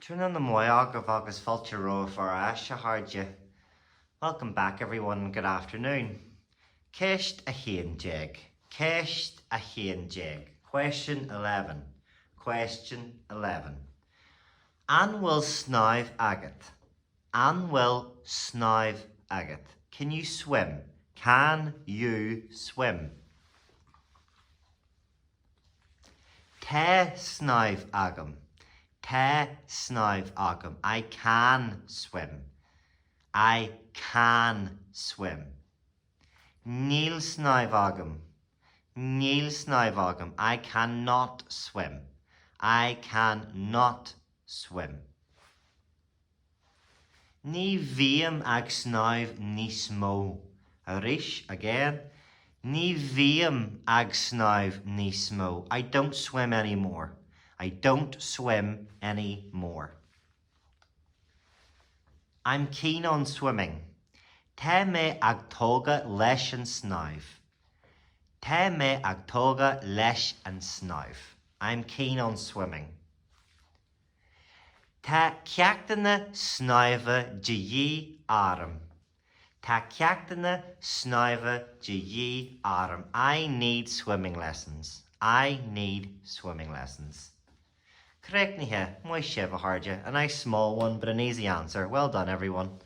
Tráthnóna maith agaibh agus fáilte romhaibh ar ais, a chairde. Welcome back everyone and good afternoon. Ceist 11. Ceist 11. Question 11. Question 11. An bhfuil snámh agat? An bhfuil snámh agat? Can you swim? Can you swim? Tá snámh agam. Tá snámh agam. I can swim. I can swim. Níl snámh agam. Níl snámh agam. I can not swim. I can not swim. Ní bhím ag snámh níos mó. Arís, again. Ní bhím ag snámh níos mó. I don't swim anymore. I don't swim anymore. I'm keen on swimming. Tá mé ag tógadh leis an snámh. Tá mé ag tógadh leis an snámh. I'm keen on swimming. Tá ceachtanna snámha de dhíth orm. Tá ceachtanna snámha de dhíth orm. I need swimming lessons. I need swimming lessons. Críochnaithe, maith sibh, a chairde. A nice small one, but an easy answer. Well done, everyone.